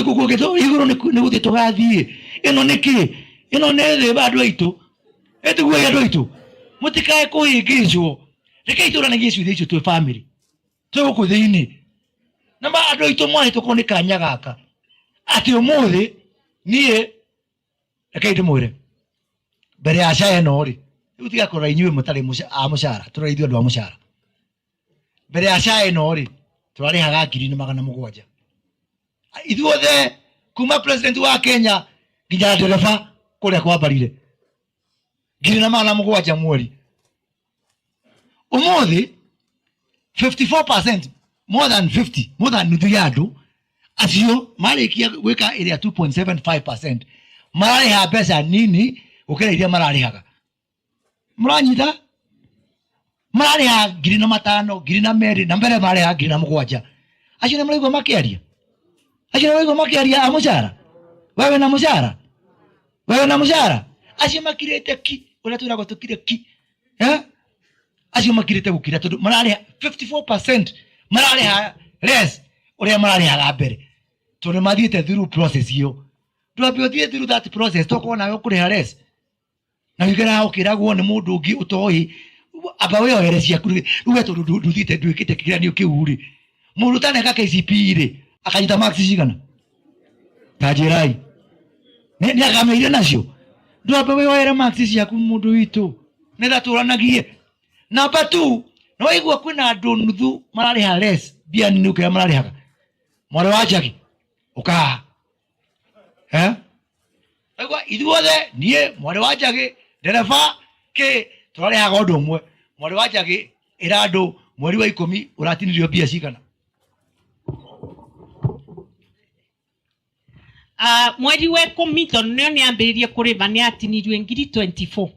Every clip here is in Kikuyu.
Gũkũ igũrũ nĩ gũthiĩ tũgathiĩ. Ĩno nĩ kĩ? Ĩno nĩ thĩ andũ aitũ. Ĩtiguo andũ aitũ. Mũtikae kũhĩngĩcwo. Rekei tũranagie ciũria icio twĩ bamĩrĩ. Twĩ gũkũ thĩinĩ. Na ma andũ aitũ mwahĩtũkwo nĩ kanya gaka. Atĩ ũmũthĩ niĩ rekei ndĩmwĩre mbere ya SHA ĩno rĩ, rĩu tiga kũrora inyuĩ mũtarĩ a mũcara, tũrora ithuĩ andũ a mũcara. Mbere ya SHA ĩno rĩ, tũrarĩhaga 1700. Ithuothe kuma president wa Kenya nginya ndereba kũrĩa kwambarire 1700 mweri. Ũmũthĩ 54%, more than 50, more than nuthu ya andũ acio marĩkia gwĩka ĩrĩa 2.75% mararĩha mbeca nini gũkĩra iria mararĩhaga. Mũranyita? Mararĩha 1500, 2000, na mbere mararĩha 7,000. Acio nĩ mũraigua makĩaria? Acio nĩ mũraigua makĩaria a mũcara? Wewe wĩna mũcara? Wewe wĩna mũcara? Acio makirĩte ki, ũrĩa twĩragwo tũkire ki. Eh? Acio makirĩte gũkira tondũ mararĩha 54% mararĩha less ũrĩa mararĩhaga mbere. Tondũ mathiĩte through process ĩyo. Ndwambe ũthiĩ through that process tokorwo nawe ũkũrĩha less. Na wĩikaraga ũkĩragwo nĩ mũndũ ũngĩ ũtoĩ, amba wĩyoere ciaku rĩ, rĩu we tondũ ndũthiĩte ndwĩkĩte kĩgeranio kĩu rĩ, mũndũ ũtaneka KCPE rĩ, akanyita marks cigana? Ta njĩrai. Nĩ agamĩire nacio? Ndwambe wĩyoere marks ciaku mũndũ witũ, nĩgetha tũranagie. Number 2, nĩ waigua kwĩna andũ nuthu mararĩha less mbia nini gũkĩra mararĩhaga. Mwarĩ wa Njagi, ũka haha. Eh? Aigua ithuothe niĩ mwarĩ wa Njagĩ ndereba kĩ tũrarĩhaga ũndũ ũmwe. Mwarĩ wa Njagĩ ĩra andũ mweri wa 10 ũratinirio mbia cigana? Mweri wa 10 tondũ nĩo nĩambĩrĩrie kũrĩma nĩ atinirio ngiri 24.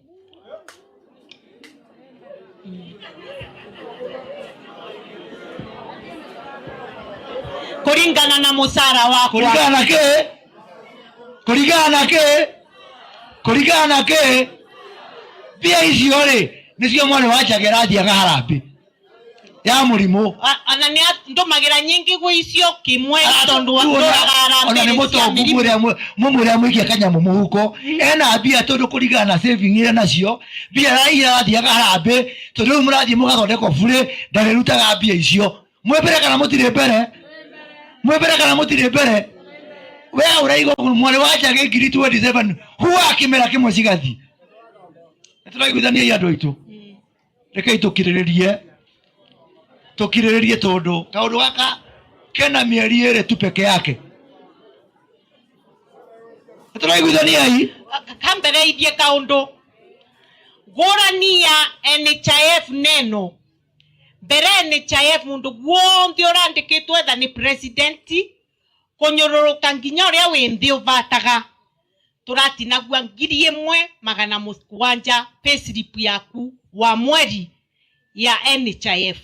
Kũringana na mũcara wakwa. Kũringana na kĩ? Kũringana na kĩ? Kũringana na kĩ? Mbia icio rĩ, nĩcio mwarĩ wa Njagi arathiaga harambĩ ya mũrimũ. Ona nĩ ndũmagĩra nyingĩ gwĩ icio kĩmwe tondũ ndũraga Ona nĩ harambĩ cia mũtongu mĩrimũ. mũmwĩre amũikie kanyamũ mũhuko ena mbia tondũ kũringana na saving iria nacio mbia iria arathiaga harambĩ tondũ rĩu mũrathiĩ mũgathondekwo burĩ ndarĩrutaga mbia icio. Mwĩ mbere kana mũtirĩ mbere? Mwĩ mbere kana mũtirĩ mbere? We ũraigua mwarĩ wa Njagi ngiri 27 huwa kĩmera kĩmwe cigathiĩ. Nĩtũraiguithania andũ aitũ. Rekei tũkirĩrĩrie, tũkirĩrĩrie tondũ kaũndũ gaka kena mĩeri ĩrĩ tu peke yake. Nĩtũraiguithania i? Kambereirie kaũndũ ngũrani ya NHIF neno mbere NHIF mundu guonthe urandikitwo etha ni president kunyururuka nginya uria wi nthi uvataga turatinagua 1700 payslip yaku wa mweri ya NHIF.